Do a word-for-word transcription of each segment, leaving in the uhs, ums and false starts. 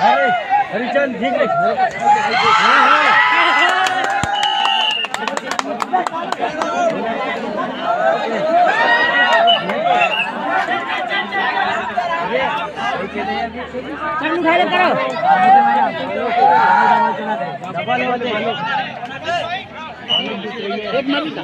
अरे, अरे चल, ठीक है। चल, उठा ले, करो। एक मिनट।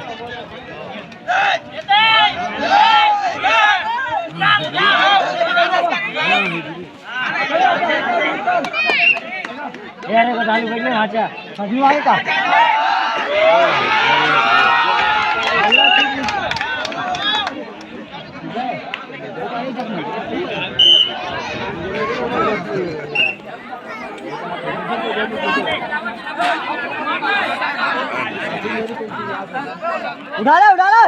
ए, अरे, बता लो, बैठ ले, हाँ, अच्छा। सजनू आए का? उठा ले, उठा ले।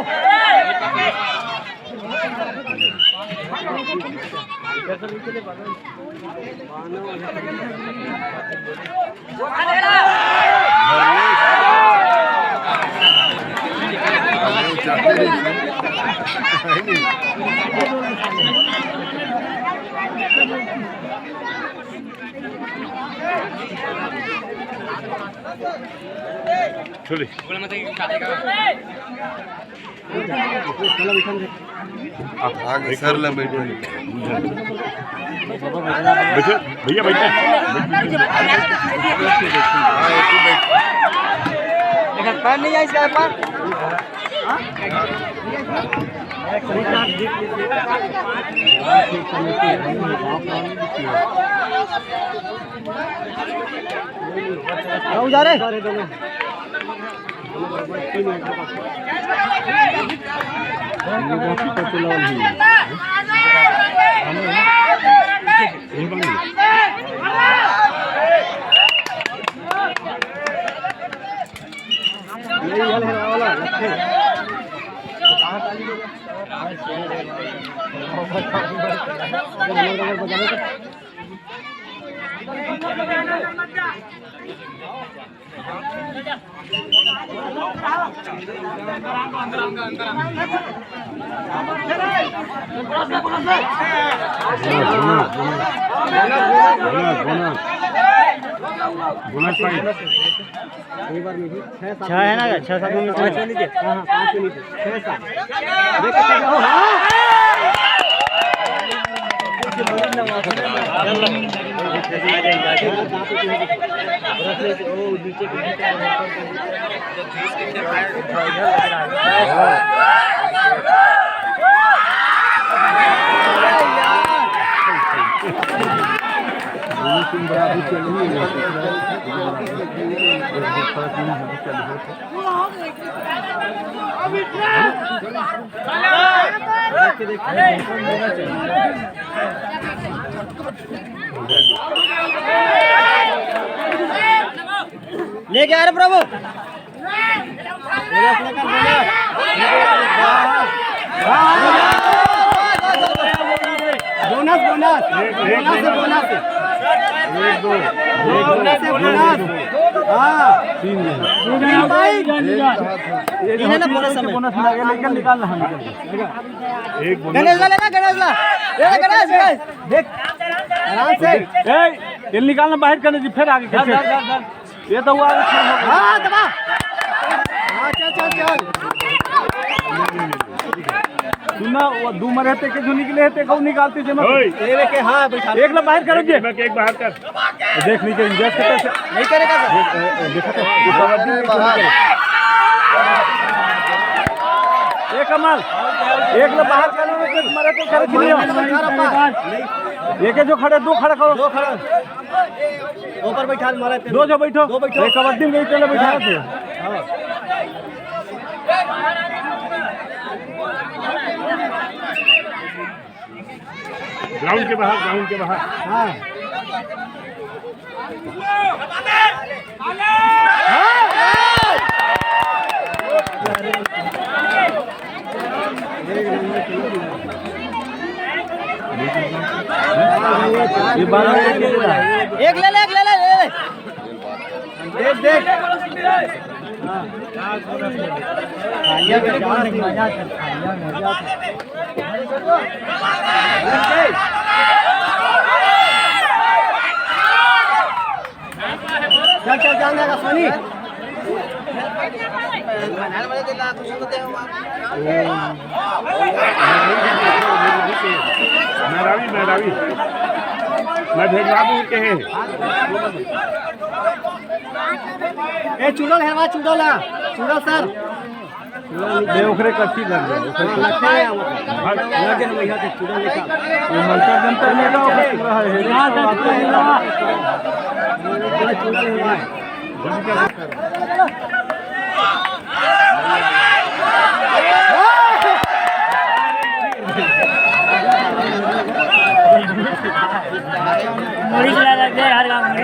चलिए। आप आगे सर ला बैठो। बैठो, भैया बैठो। पैर नहीं आइस का, पैर। जा रहे। छह है ना, छह सात में से। हाँ, हाँ, पाँच में नीचे। छह सात। देख, हाँ। लेके आ रहे प्रभु। Bonus, bonus. बोनस है, बोनस। एक, दो। बोनस है, बोनस। हाँ। तीन भाई। इन्हें ना बोनस में। बोनस मिला के लेकर निकाल रहा हूँ। एक बोनस। गणेश ला लेना, गणेश ला। ये ले गणेश, गणेश। देख। आराम से। ए, ये निकालना बाहर करने जी, फिर आगे कैसे? धर, धर, धर। ये तो हुआ, हाँ, दबा। हाँ, चल, चल, चल। सुना, वो दू मरे थे, के जो निकले थे, कौन निकालते थे, मत। ओए। ये लेके, हाँ, बैठा। एक ना बाहर करो जी। एक, एक बाहर कर। देख लीजिए, इंजर्स के पैसे। नहीं करेगा सर। देख, ए, ए, देखो तो, ये कबड्डी में बाहर। ए, कमाल। एक ना बाहर करो, एक मरे तो खड़े खिलियो। एक जो खड़े, दो खड़ा करो। दो खड़ा। ऊपर बैठा, मारा दो जो बैठो। दो बैठो। एक कबड्डी में गई, पहले बैठा थे। हाँ। ग्राउंड के बाहर, ग्राउंड के बाहर। हाँ। एक ले ले, एक ले ले, ले ले। देख, देख। हाँ। खाइया में जान से मजा आता है, खाइया में मजा आता है। चल, चल, जान देगा, सोनी। मेहरावी, मेहरावी। मैं भेजवा दूँ के हे। ए, चूड़ल हेरवा, चूड़ल है। चूड़ल सर। ये ओकरे कच्ची लग गई, ओकरे हाँ, कच्ची। लग गया, वो। हाँ। लग गया, भैया, तो चूड़ल निकाल। ये मलका जंतर में का ओकरे पूरा है, हेरे यहाँ से पूरा हेरे। पूरा चूड़ल हेरवा है। मुड़ी चला रख दे हर काम में।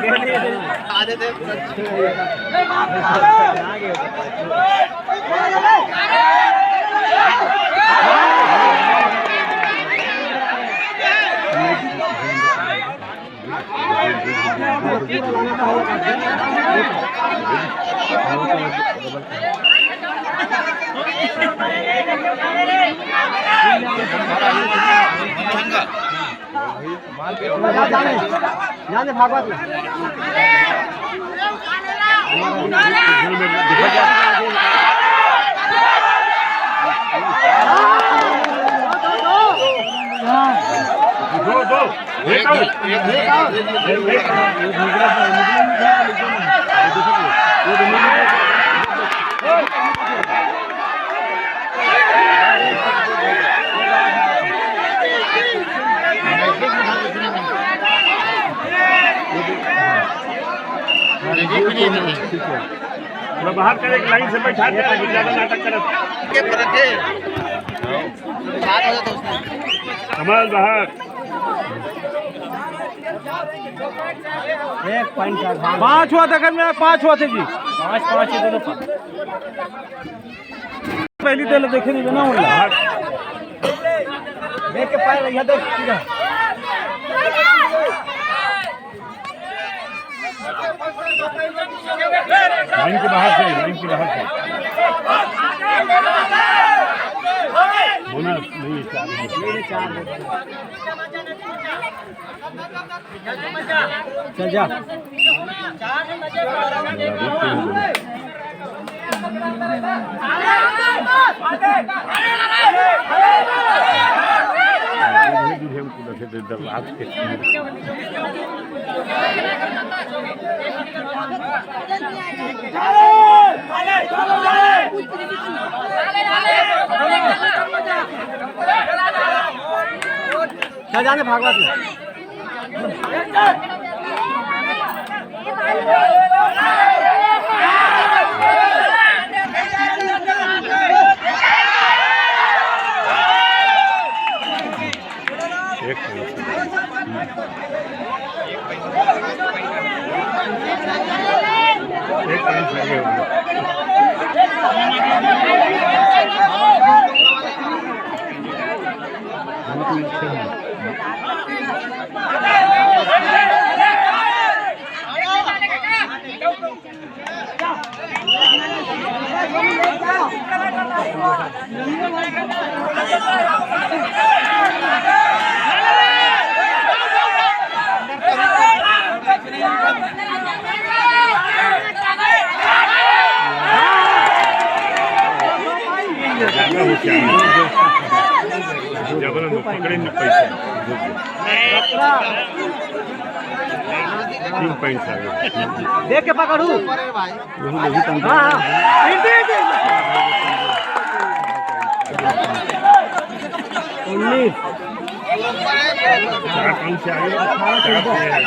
जाने, जाने भागवत में। दो, दो। थोड़ा बाहर कर, एक लाइन से बैठा दे, ताकि ज्यादा नाटक करत। कमाल बाहर। एक पॉइंट का भाग। पाँच हुआ था, अगर मेरा पाँच हुआ थे जी। पाँच, पाँच ही दोनों पाँच। पहली तो देखे नहीं ना उन। देख के पाए भैया, देख सीधा। लाइन के बाहर से, लाइन के बाहर से। बोनस नहीं, चार। चल जा। चल जाने भागवत में। एक एक पॉइंट आगे हो गया। बहुत ही अच्छा है। जबरन पकड़े में पैसा। तीन पॉइंट आ गए। देख के पकड़ू। हाँ, हाँ। उन्नीस। चार पॉइंट से आगे। चार से आगे।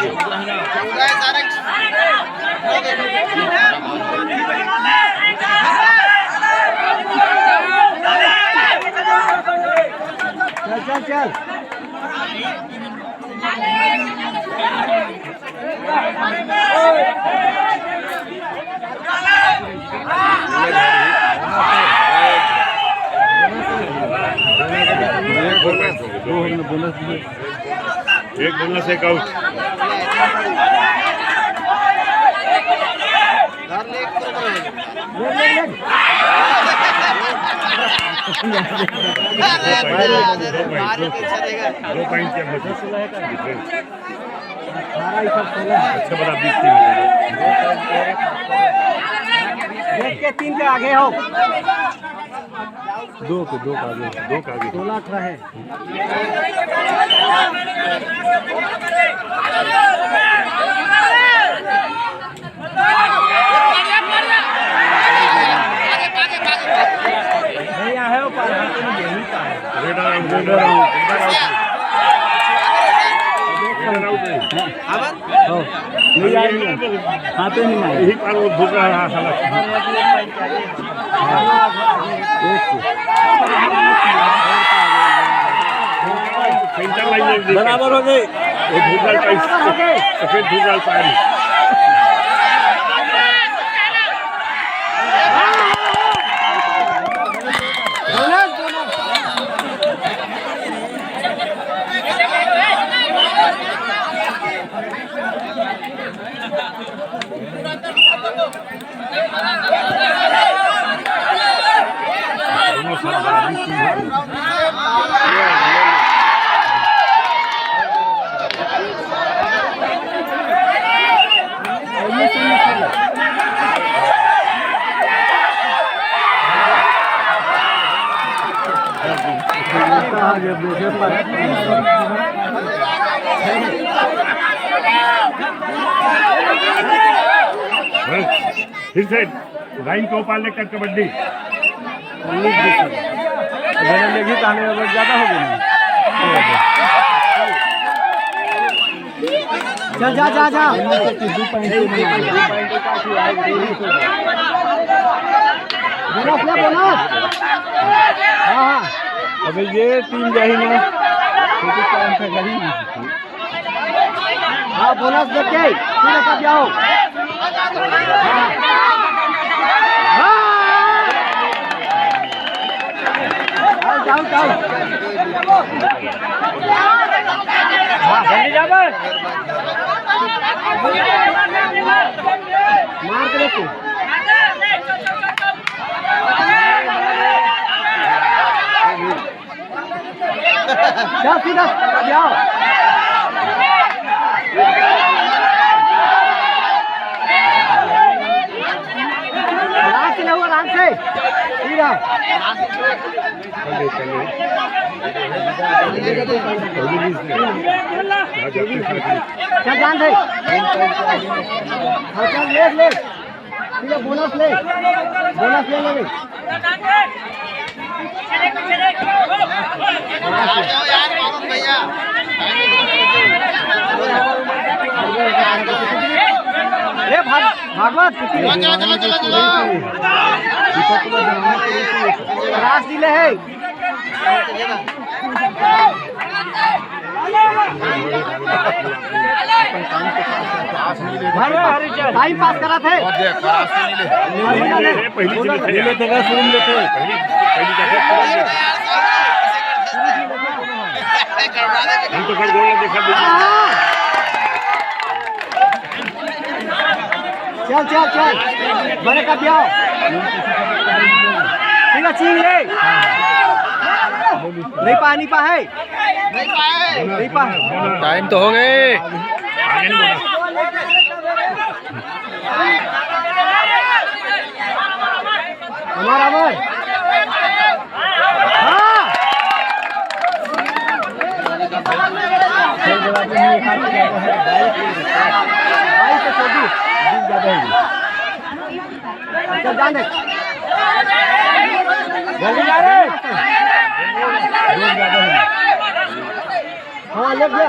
चल, चल, चल। एक बोनस, एक आउट। दो पॉइंट, दो पॉइंट। दो पॉइंट के अंदर डिफरेंस। अच्छा बड़ा बीच टीम है। एक के तीन के आगे हो। दो के, दो के आगे, दो के आगे। सोलह अठारह है। नहीं आया है वो पार, हाथ में यही पार। Red out, red out. Red out है। हाँ। नहीं आया है। हाथ में नहीं आया। यही पार वो घूम रहा है, साला। हाँ। एक। सेंटर लाइन में बराबर हो गए। वो धूल डाल पाई, सफेद धूल डाल पाई। फिर से लाइन के ऊपर लेकर कबड्डी। अगर लेगी तो हमें अगर ज्यादा हो गई। चल, जा, जा, जा। बोनस ले, बोनस। हाँ, हाँ। अबे ये टीम जाही ना, छोटी काम से गई। हाँ, बोनस देके फिर लेकर जाओ। हाँ। हाँ। Out, out, out. हाँ, जल्दी जा बे। मार के देखो। जा सीधा, जाओ। आराम से लो, आराम से। सीधा। चल, जान दे। हाँ, चल, ले, ले। ठीक है, बोनस ले, बोनस ले लेंगे। ए भाग, भागवत। चलो, चलो, चलो, चलो। रास दिले है। टाइम पास करा थे। पहली लेते का शुरू में लेते। हम तो कर गोल देखा। चल, चल, चल। बड़े का दिया। ठीक है, छीन ले। नहीं पा, नहीं पा है। नहीं पा। टाइम तो हो गए। हमारा अमर। हाँ। चल, जान दे। जल्दी जा रे। हाँ, ले गया।